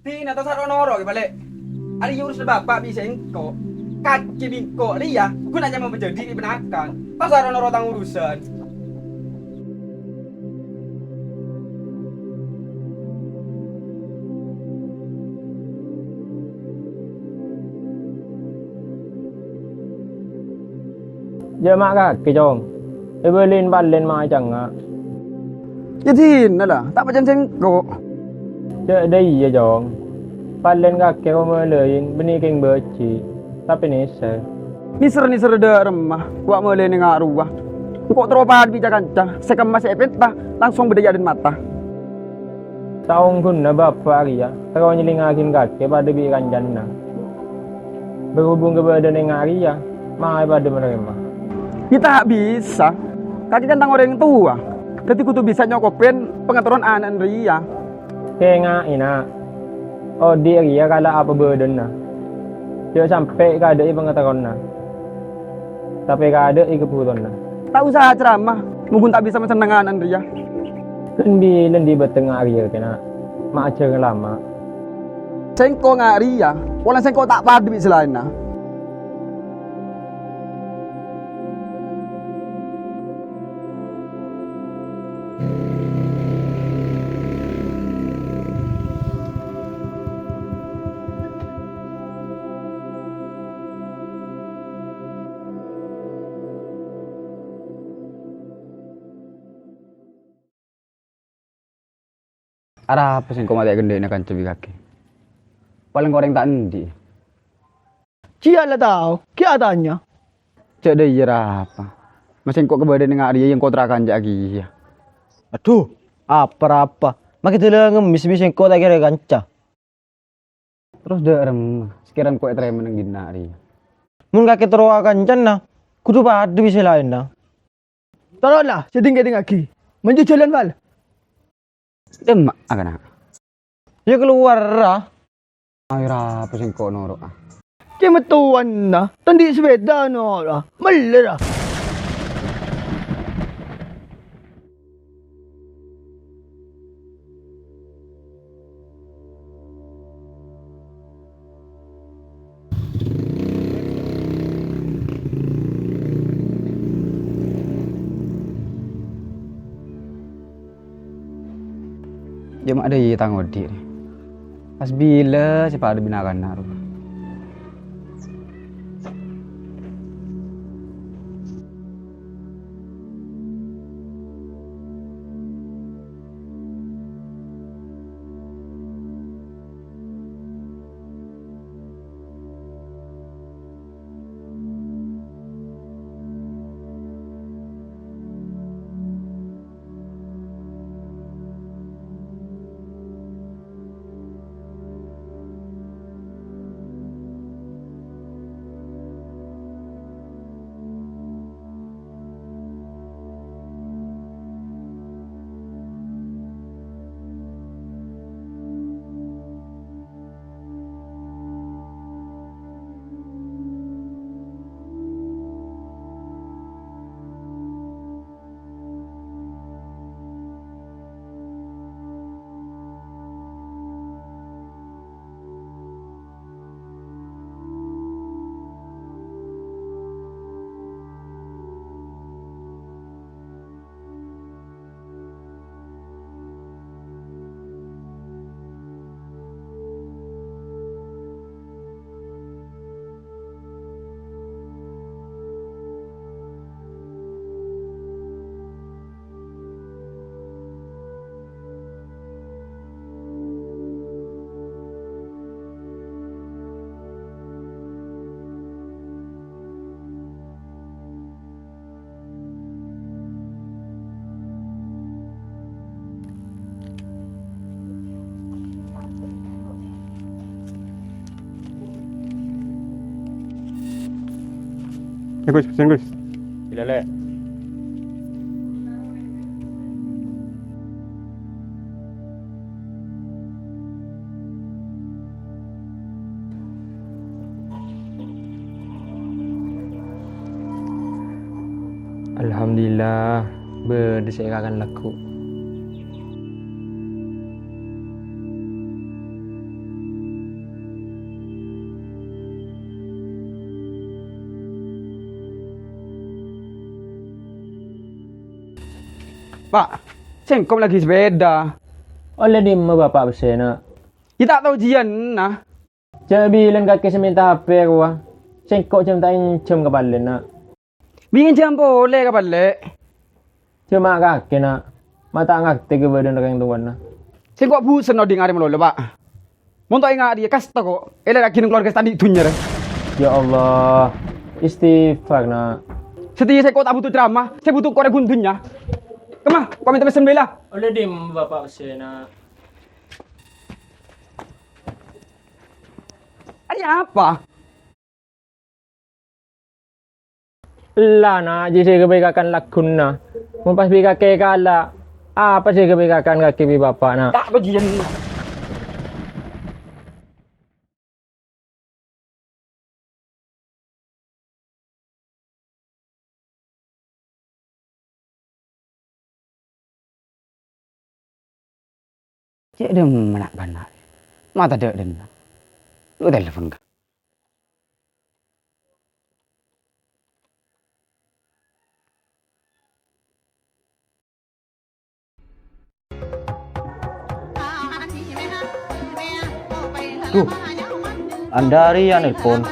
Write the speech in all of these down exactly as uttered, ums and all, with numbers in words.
Ina, ta' saro noro' ghi' bâli'. Arèya urusanna bapa' bi' sèngko'. Kakè bi' engko' rèya, ghun anyama majhâdhi' bi' ponakan. Ta' saro noro' tang urusan. Jhâ' ma' kakè, Cong. Èbâlin palèn ma' ècangnga'. Yâ dinah la, ta' pajhân sèngko'. Jhâ' dâ' iyâ, Cong. Palèn kakè ko' malaèn bânnè kèng bâji', tapè nèser. Nèser-nèser dâ' remma, ko' malaèn nga' rowa. Engko' terro padâ bi' ca-kanca, sè kemma sè èpènta, langsung bâdâ è adâ'na mata. Saongghuna bapa' rèya terro nyellingngaghi kakè padâ bi' kancana. Berhubung kabâdâ'ânna nga' rèya, maè padâ narèma. Yâ ta' bisa. Kakè kan tang orèng towa, dhâddhi kodhu bisa nyokobhi pangaterron ana'na rèya. Kènga'è, Na'. Odi' rèya kala' apa bâdâna. Jhâ' sampè' èkadâ'i pangaterronna. Tapè èkadâ'i kabhutowanna. Ta' osa acerama, mon ghun ta' bisa masennengnga ana'na rèya. Lendi-lendi bâtengnga rèya kèna, ma' ajhâr lama. Sèngko' nga' rèya, polana sèngko' ta' padâ bi' sè laènna. Arapa sèngko' matè ghândhâ'na kanca bi' kakè? Palèng orèng ta' andi'. Jiyâ la tao, ghi' atanya. Jhâ' dâ' iyâ arapa? Ma' sèngko' kabâdâ'ânna nga' rèya èyangkotra kanca kèya. Adhu, apa-rapa? Makè dâlâ ngemmès bi' sèngko' ta' kèra kanca. Terros dâ' remma, sakèra engko' ètarèma neng dinna' rèya. Mon kakè terro akancana, kodhu padâ bi' sè laènna. Toro'na, sè dhing-kèdhingngaghi. Manjhu jhâlân, Wal. Dimma'a kana'? Yâ, kalowar, ra. Ayo, ra, apa sèngko' noro'a. Cè' mettowanna, ta' andi' sapèda noro'a. Mellèr, ra. Jhâ' ma' dâ' iyâ tang odi' rè. Pas bilâ sè padâ bân na-kana' rowa. Bagus, bagus. Ilale. Alhamdulillah, bâdâ sè èkakan lagghu'. Pa', sèngko' laghi sepèda. Ollè dimma bapa' pèssèna? Yâ ta' tao jiyâ, na. Jhâ' bilân kakè sè mènta H P rowa. Sèngko' jhâ' ta' ènjhâm ka pallèna. Bi' ènjhâm polè ka pallè. Jhâ' ma' kakè, na'. Ma' ta' ngartè kabâdâ'ânna orèng towana. Sèngko' bhusen odi' ngarè malolo, Pa'. Mon ta' enga' rèya kasta ko', èlèraghi neng kalowarga sè ta' andi' dhunnya rè. Ya Allah, istighfar, na'. Satèya sèngko' ta' buto ceramah, sè buto ko' rè ghun dhunnya. Kemma, ko' mènta pèssèna bhâi la. Ollè dimma bapa' pèssèna? Arèya apa? Ella, na', jiyâ sè èghâbây kakè lagguna. Mon pas bi' kakè kala', apa sè èghâbây kakè kakè bi' bapa'na? Ta' bâjiyân. Cè' dhimma na' bâ'na? Ma' tadâ' dhimma. Lu telepon ka. Duh, Andari ya nelpon.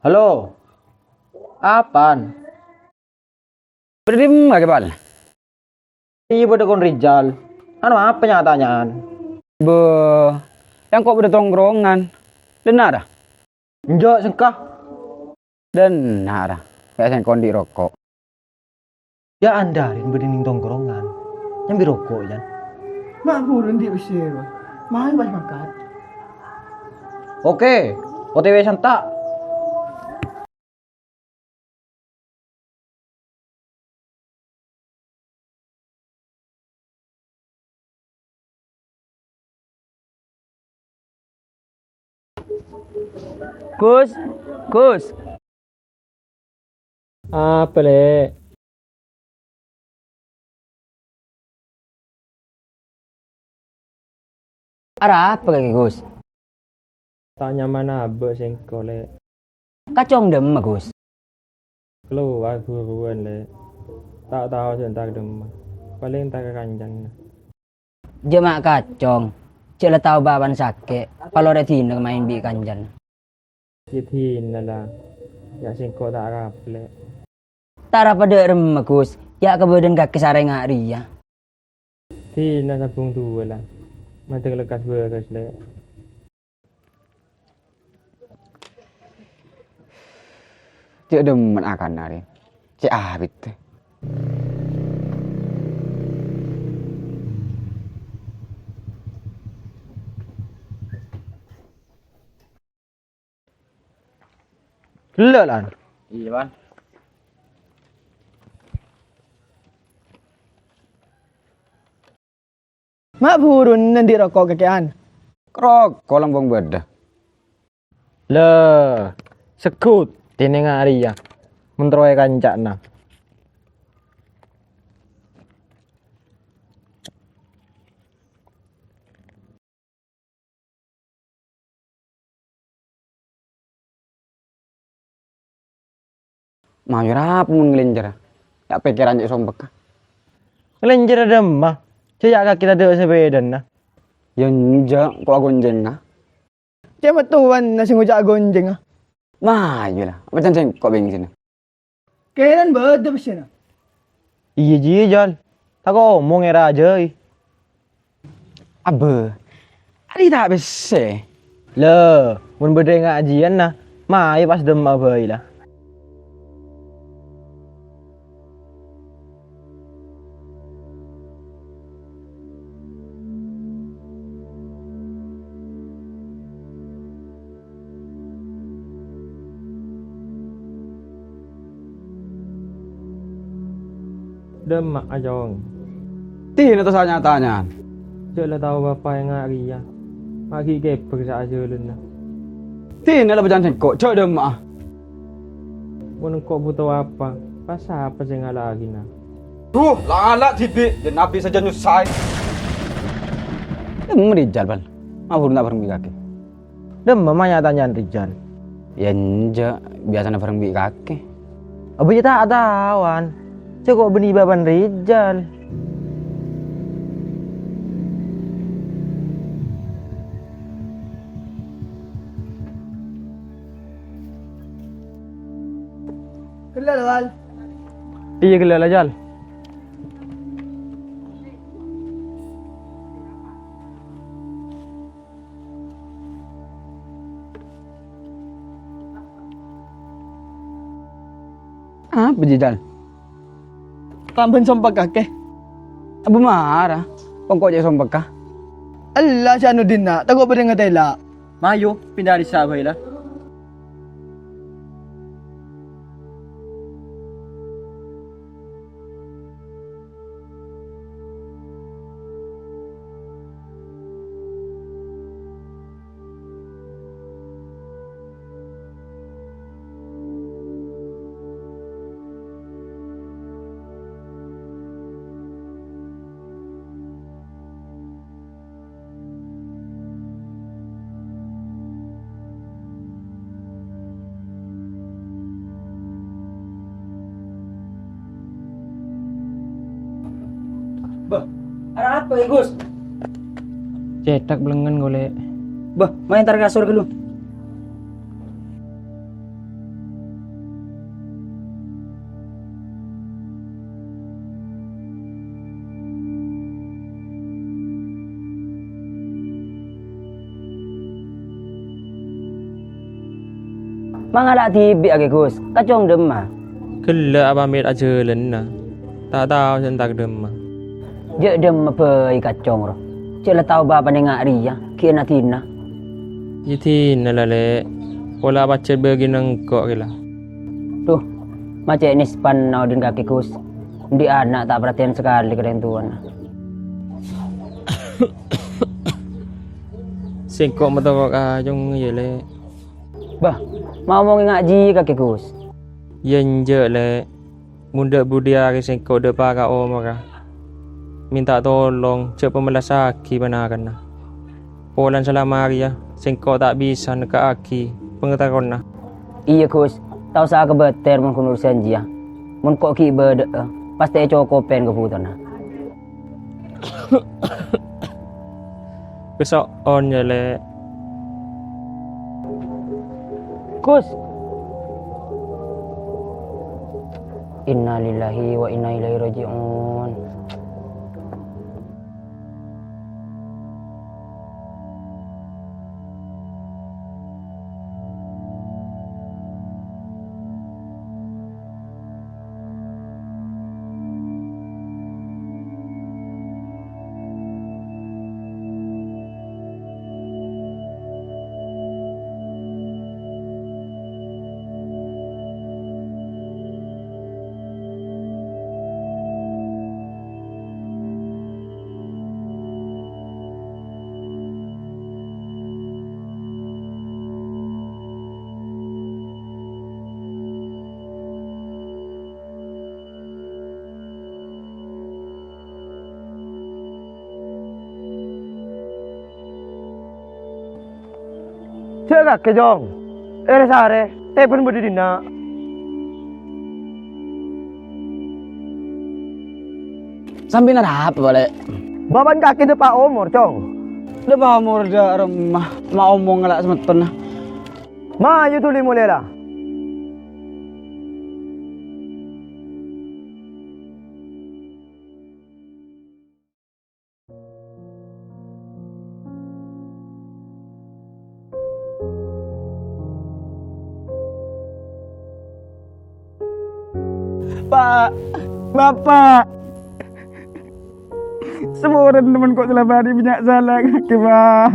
Halo, apaan? Bâdâ dimma kakè, Pal? Iyâ, bâdâ kon Rijal. Anu, apa nya-tanya'an? Bâh, engko' bâdâ tongkrongan. Dâ' enna' ra? Enjâ', sengka. Dâ' enna' ra. Kaè sengko' andi' roko'. Yâ, Andari bâdâ neng tongkrongan. Nyambi roko', Jan. Ma' buru andi' pèssè, Bang. Mayu pas mangkat. Oke, O T W santa'. Gus, Gus. Apa, Lè'? Arapa kakè, Gus? Ta' nyaman abâ' sengko', Lè'. Kacong dâ' emma, Gus? Kalowar bhuruwân, Lè'. Ta' tao sè entar dâ' emma. Palèng entar ka kancana. Jhâ' ma' kacong. Jhâ' la tao bapa'na sakè', palorè dinah maèn bi' kancana. Yâ dinah la, yâ sengko' ta' arapa, Lè'. Ta' arapa dâ' remma, Gus. Yâ kabâdâ'ân kakè sarè nga' rèya. Dinah sabung duwâ la. Madeng lekkas bârâs, Lè'. Jhâ' dâ' emma akana rè. Cè' abit. Ghellâ', Lan. Iyâ, Pan. Ma' buru andi' roko' kakè'an? Roko' lambung bâdâ. Lè, seggut, dinengnga arèya, mon terro è kancana. Mayu arapa mon ngalènjhâr? Yâ pèkkèran cè' sompekka. Ngalènjhâr dâ' emma? Jhâ' yâ kakè tadâ' sapèdana. Yâ enjâ', ko' aghonjhângnga. Cè' mattowana sè ngoca' aghonjhângnga. Mayu la, apa can sengko' bengsinna? Kèran bâdâ pèssèna. Iyâ, jiyâ, Jal. Tako' omong èrajâi. Abbâ, arèya ta' pèssè. Lè, mon bâdâ è ngajiyânna, mayu pas dâ' emma bhâi la. Dâ' emma, Cong? Dinah ta' sanyatanya'an. Jhâ' la tao bapa' è nga' rèya. Ma' ghi' kèbâr sè ajhâlânna. Dinah la bâjâng sengko', jhâ' dâ' emma. Mon engko' buto apa, pas sapa sè ngala'aghina? Duh, la ngala' dhibi', dân Nabi sajân nyusaè. Dâ' emma Rijal, Bal. Ma' buru ta' bâreng bi' kakè. Dâ' emma ma' nya-tanya'an Rijal? Yâ enjâ', biyasana bâreng bi' kakè. Abâ' jâ' ta' taowan. Sèngko' bânnè bâbân Rijal. Ghellâ', Wal. Iyâ, ghellâ' la, Jal. Apa, Jidal? Tambân sompek kakè. Apa mara? Pongko' cè' sompekka. Ella, Syanuddin, na', tako' bâdâ ngatela'. Mayu, pinda dissa' bhâi, la. Bâh, arapa, Gus? Cètak blengngen golè. Bâh, maèn entar ka kasor ghâllu. Mangala dhibi' kakè, Gus. Ka cong dâmma? Ghellâ' apamèt ajhâlânna. Ta' tao sè entar dâmma. Jhâ' dâmma bhâi ka cong, ro. Jhâ' la tao bapa'na nga' rèya, ghi' èna-dina. Yâ dina la, Lè'. Pola pajhât bâgiyânna engko' kèla. Duh, ma' cè' nèspan na odi'na kakè, Gus. Andi' ana' ta' parhatèyan sakalè ka rèng towana. Sèngko' matoro' ka cong, yâ, Lè'. Bâh, ma' omongè nga' jiyâ kakè, Gus. Yâ enjâ', Lè'. Mon dâ' budi arè sèngko' dâpa' ka omorra. Mènta tolong, jhâ' pamellassaghi panarana. Polana salama arèya, sèngko' ta' bisa nekka'aghi pangaterrona. Iyâ, Gus. Ta' osa kabâter mon ghun urusan jiyâ. Mon ko' ghi' bâdâ'â, pastè ècokobhi kabhutowanna. Kaso'on, yâ, Lè'. Gus. Innalillahi wa inna ilaihi raji'un. Jhâ' kakè, Cong. Èrè-sarè, tèbân bâdâ dinna'. Sampèyan arapa, Lè'? Bapa'na kakè dâpa' omor, Cong. Dâpa' omor dâ' remma, ma' omong ngala' semettonna. Mayu dhuli molè, la. Pa', Bapa', saporana mon ko' salama arè bânnya' sala kakè, Pa'.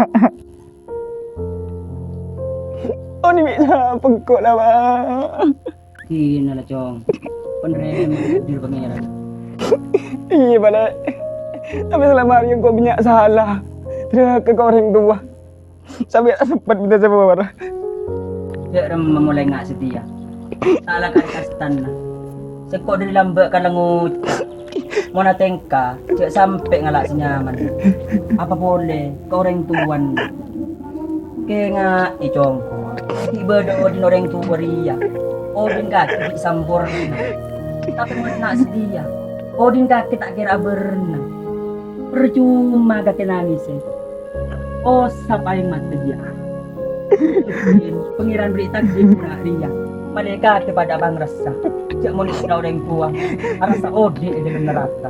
Onèng bi' sapa engko' la, Pa'? Dinala, Cong. Panrèma takdir Pangèran. Iyâ, Pa', Lè'. Tapè salama arè engko' bânnya' sala. Dhuraka ka orèng towa. Sampè' ta' sempat mènta sapora. Jhâ' remma molè nga' satèya. Sala ka kastanna. Sèngko' dâri lambâ' kala ngoca'. Mon atèngka, jhâ' sampè' ngala' sè nyaman. Apa polè ka orèng towana. Kèngaè, Cong. Ghi' bâdâ odi'na orèng towa rèya. Odhi'na kakè ghi' samporna, tapè mon enna' sadhiyâ, odhi'na kakè ta' kèra abârenna. Parcoma kakè nangèsè. Osa paèng matè, yâ. Pangèran bâri' takdir na' rèya. Malaikat padâ apangrassa. Jhâ' mon èsra orèng towa, arassa odhi' è dâlem naraka.